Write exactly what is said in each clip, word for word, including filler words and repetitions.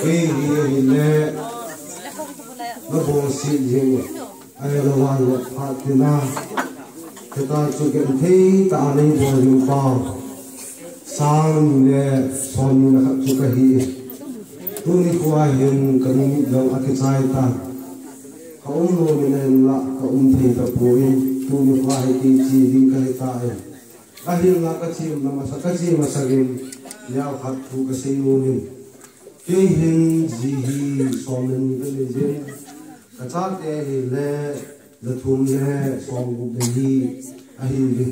Ei, ei, ei, le. Na bol si jing. Ahilou vang le phat tina. Kei ta chu ken thei ta a nei bol jing pa. Sang ni le som ni na khat chu ka hi. Tuni kho a hin ka ni mit jong a kichai ta. Ka um nom in ahin la, ka um thei ta poi. Tuni kho a hi kei che ding ka hi ta e. Ahinla ka che masa, ka che masa in, neo khat thu ka sei nom in. Kei hin ji hi som le ni ka nei jin. Ka chate hi le, ja thum le som gup le ni ahi ve.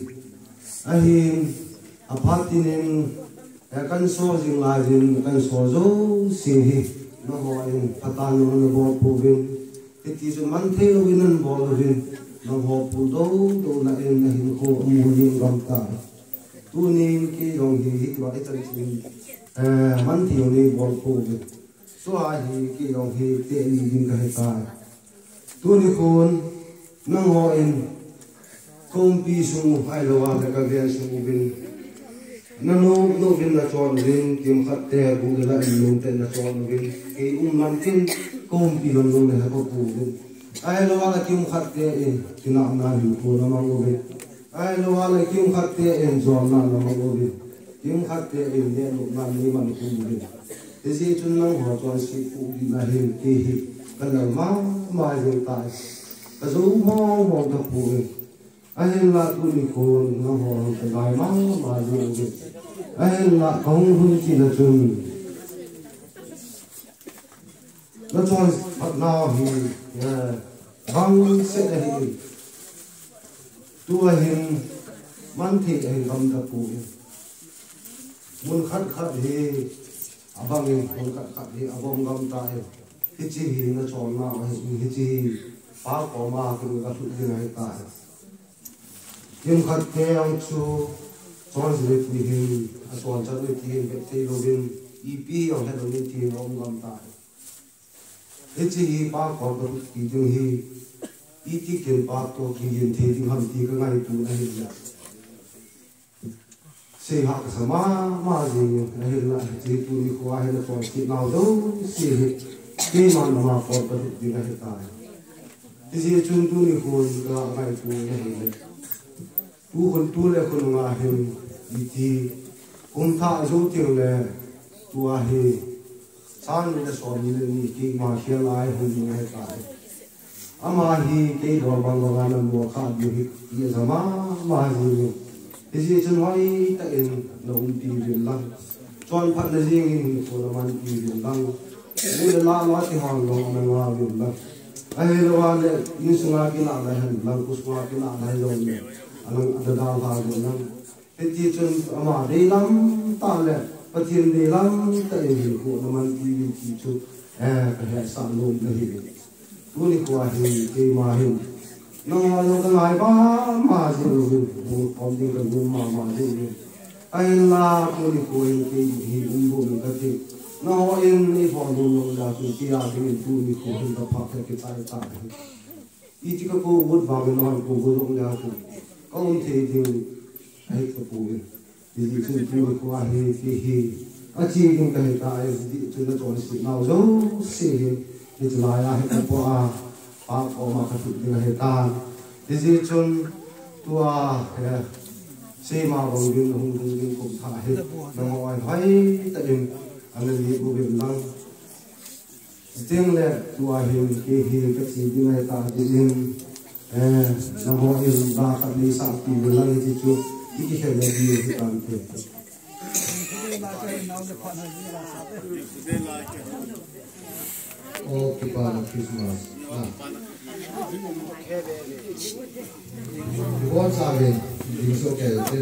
Ahin, aphat in, eh, kan so jing lai jin, kan so jouse hi, nangho in, phatah in na bol pouvin. Hiti chun man thei louvin nan bol uvin, nangho pul dou dou na in na hinkho amu jing gam ta. Tunin kei jong hi, hiti va i chan chun, eh, man thei nei bol pouvin. Tua hi kei jong hi teni ding ka hi ta. Tuni khun, nangho in, Ka umpi sung u, ahilou a le ka ven sung uvin. Na nop, nop uvin na chon uvin, kimkhat te bu le la in nung te na chon uvin. Kei um lam tin, ka umpi lam nung le ha ka pu uvin. Ahilou a le kimkhat te in, kinahna hinkho na mang uvin. Ahilou a le kimkhat te in, jonna na mang uvin. Kimkhat te in, ne nop na nei man uvin. Hijeh chun nangho chonset pu ding na hin, kei hi, ka lal mama jing tai. Ka jou mong mong ta pu uvin. Ahinla tuni khun nangho hung ka ngai mama jing uvin. Ahinla kahung lhun kit na chun. Na chonphat nau hi, eh, bang set ahi. Tua hin man thei ahi gam ta poi. Mun khat khat hi abang in, mun khat khat hi abang gam ta hi. Hiche hi na chon nau ahi, hiche hi Pa koma kin ka lhut ding ahi ta hi. Kimkhat te jong chu chonse le pui hin, achon chan u tin, vet thei louvin, ipi jong het louvin tin, aum gam ta. Hiche hi Pa kom ka lhut kit ding hi, iti kin Pa toh kigin thei ding ham ti ka ngaito na ahi le. Sei hah kasa mama jing in, ahinla hiche tuni kho a hin achonset nau jouse hi, keiman ama kom ka lhut ding ahi tai. Hijeh chun tuni kho hi ka ngaito na ahi le. Tu khun tu le khun nga hin, iti, kum thah jou teng le, tua hi, sang ni le som ni le ni keima khel a hung ding ahi tai. Ama hi kei dol bang bang a na mo kha ding hi, ti aja mama jing in. Hijeh chun hoitah in na umpi uvin lang. Chonphatna jing in hinkho na manpi uvin lang. Bu le la la ti hon long na nga uvin lang. Ahilou a le, insunga kinahna hen lang, khosunga kinahna hen jong le. Alang adadal ha uvin lang. Hiti chun ama deilam tah le, Pathen deilam tah in hinkho na manpi uvin ti chu, eh, ka hetsah nom na ahi. Tuni kho a hin, keima hin. Nangho jong ka ngai mama jing uvin, hung khom ding ka nom mama jing uvin. Ahinla, tuni kho hin kei hi um bou in ka ti. Nangho in nei phondoh nom le chun kei a dingin tuni kho hin ka phat ka kichai tai. Iti ka kou ut vang in nangho kou ut jong le chun ka um thei ding ahi ka pu in. Hijeh chun tuni kho a hi, kei hi, ache ding ka hi ta e, hijeh chun na chonset nau jouse hi, hiche lai a hi ka po a, Pa koma ka lhut ding ahi ta. Hijeh chun tua, eh, seima bang ding, hung ding ding kum thah hi, nangho hoitah in, ana lhut uvin lang. Chuteng le, tua hin, kei hin, ka che ding ahi ta, tin, eh, nangho in, ba khat nei sahpi uvin lang, ti chu, ti kikhen na ding, ti tan te. Oh, kipana Christmas. Ah. Kibol cheh in, ding soh kei te.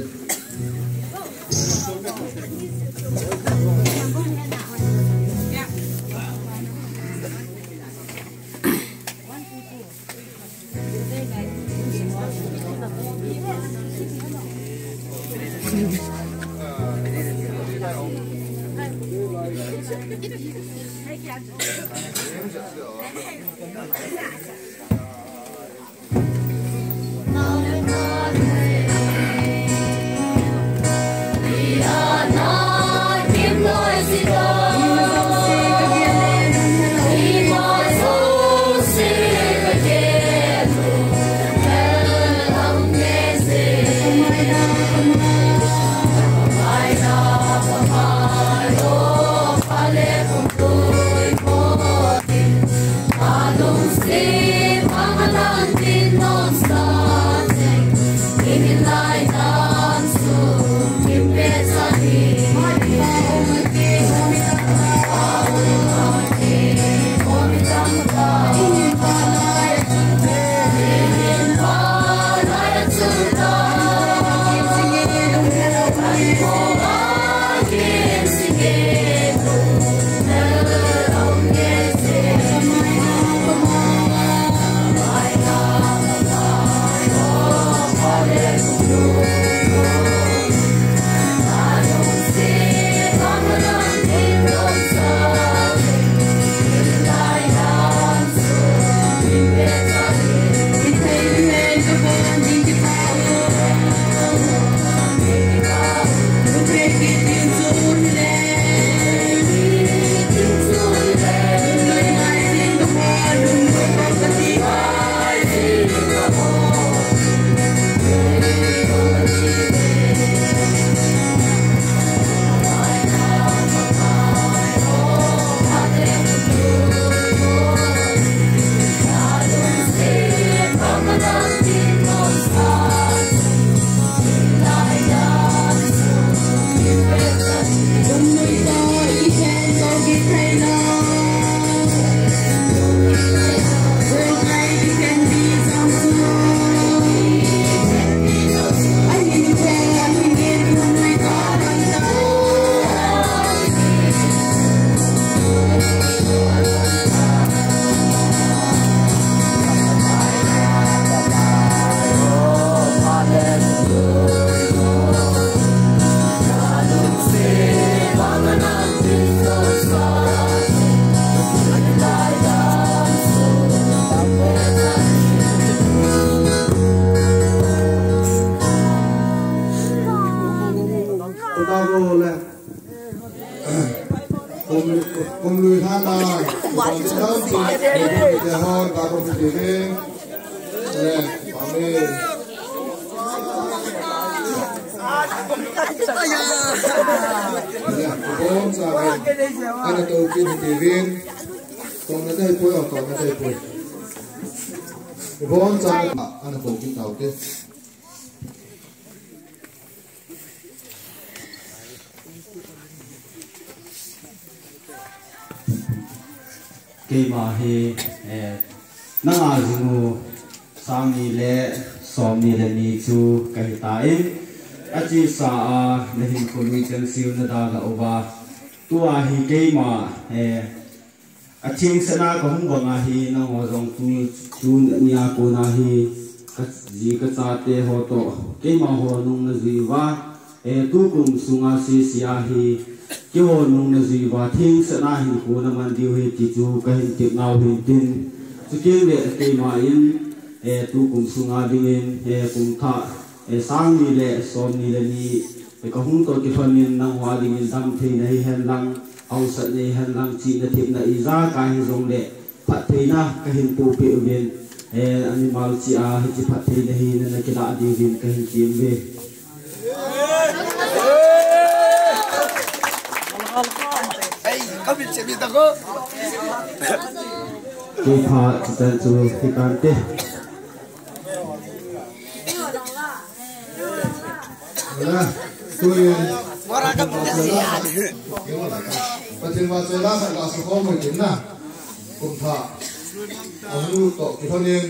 Pamit lang, pamit lang, pamit lang. Ana to kin tivin. Tong na dai poi, tong na dai poi. Bon cha ana to kin tau te. Keima hi, eh, nanga jinu sang ni le som ni le ni chu kahi tai. Achesa a nahin khului chan siu nadalha uva. Tua hi keima, eh, athengsetna kahung banga hi nangho jong tu, tunia kona hi kaji kachate ho toh keima ho nung najui uva. Eh, tukum sunga sese a hi, keiho nung najui uva, thengsetna hinkho naman diu hi ti chu kahin tep nau hin tin. Chuteng le keima in, eh, tukum sunga dingin, eh, kum thah, eh, sang ni le som ni le ni, eh, kahung toh kilhonin nangho a dingin damtheina hihen lang, hausatna hihen lang, chihna thepna ijakai hijongle, phattheina kahin pohpeh uvin, eh, amimal cheh a hiche phattheina hi nana kilah diuvin kahin tem uve. Kei phat chan chu hitante. Ala, tuin. Pathen vahchoi la khat la sakhom mai tin na. Kum thah. Ahung lut toh kilhonin.